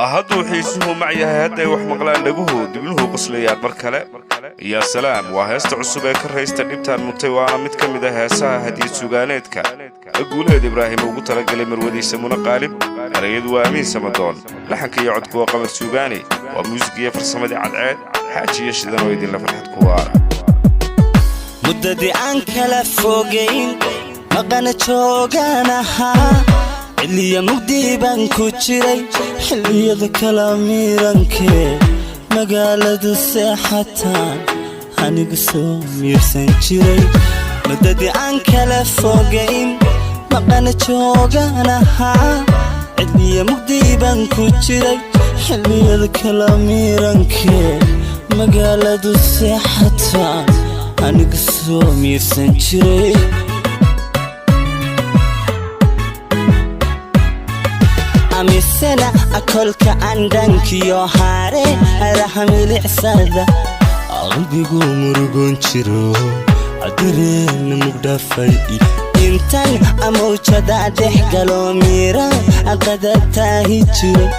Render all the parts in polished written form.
Hadduu xiisuhu mac yahay, hadday wax maqlaan dhaguhu, dibnuhu qoslayaan mar kale. Yaa salaam! Waa heesta cusub ee ka raysta dhibtaan mutay, waana mid ka mid a heesaha hadiyad sugaaneedka Guuleed Ibraahim ugu talagalay marwadiisa Muna Qaalib. Erayadu waa Amiin Samadoon, laxanka iyo codku waa Qamar Suugaani, waa muusig iyo farsamadii Cadceed Xaaji iyo Shidan oo idinla farxad ku waara. Muddadii aan kala fogayn, maqana joogaan ahaa, xilliya mugdii baan ku jiray, xilliyada kala miirankee magaaladu seexataan anigu soo miirsan jiray. Muddadii aan kala fogayn, maqana joogaan ahaa, xilliya mugdii baan ku jiray, xilliyada kala miirankee magaaladu seexataan anigu soo miirsan jiray. Amisena akolka andhankiyo haare araha milicsada, qalbigu murugoon jiro, cadareena mugdhaafay. Intan amawjada dhex galo, miira aqada taahi jiray.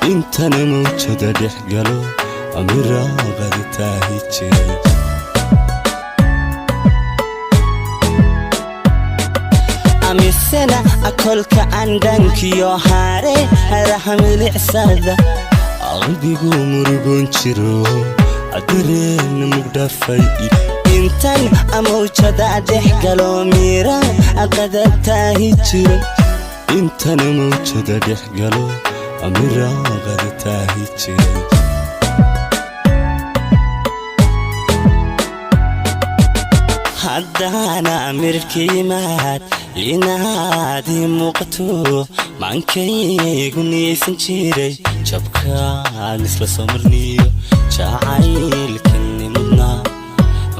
Intana mawjada dhex galo, amiraaqada taahi jiray. Amisena akolka andhankiyo haare araha milicsada, qalbigu murugoon jiro, cadareena mugdhaafay. Intan amawjada dhex galo, miira aqada taahi jiray. Intana mawjada dhex galo, amiraaqada taahi jiray. Haddaana mirkiimaad inaad ii muuqato, macankaygu niyaysan jiray, jabkaan isla soo marniyo jacaylkani mudna,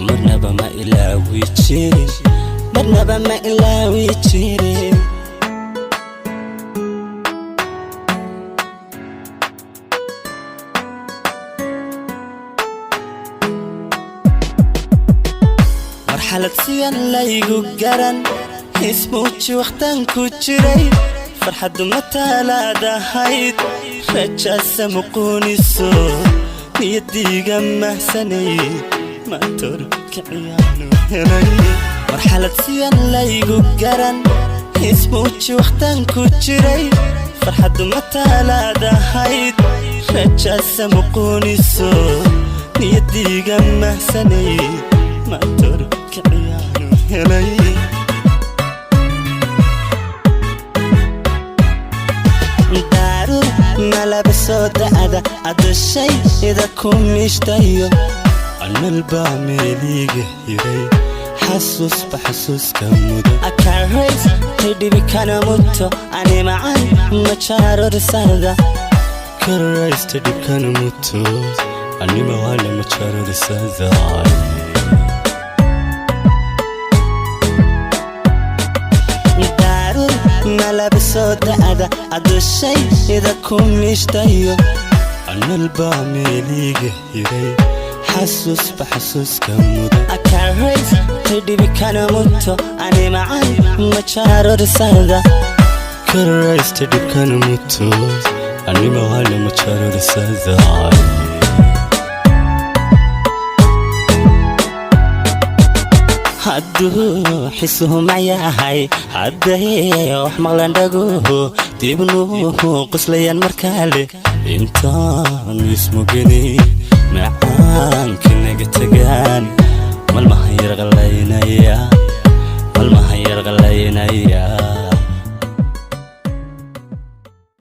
marnaba ma ilaawi jirin, marnaba ma ilaawi jirin. Marxalad siyan laygu garan, ismuuji wakhtaan ku jiray, farxaddu mataalaadahayd, rajaasa muquuniso niyadiiga mahsanay, matorkaciyaanu helay. Marxalad siyan laygu garan, ismuuji wakhtaan ku jiray, farxaddu mataalaadahayd, rajaasa muquuniso niyadiiga mahsanay, matorkaciyaanu helay. Daarur malaba soo da'da adushayda ku miishtayo. Analbaa meeliiga hiray, xasuusba xasuuska mudan. Akarays tidhibi kana muto, ani macan majarorsada. Karaysta dhibkana muto, animaana majarorsada. Daarur malaba soo da'da adushayda ku miishtayo. Analbaa meeliiga hiray, xasuusba xasuuska mudan. Akarays tidhibi kana muto, ani macan majarorsada. Karaysta dhibkana muto, animaana majarorsada. Hadduu xisuhu mayahay, hadday wax maqlaan dhaguhu, dibnuhu qoslayaan markaale. Intaan ismuganay, macaanka naga tagaan, malmahan yarqalaynaya, malmahan yarqalaynaya.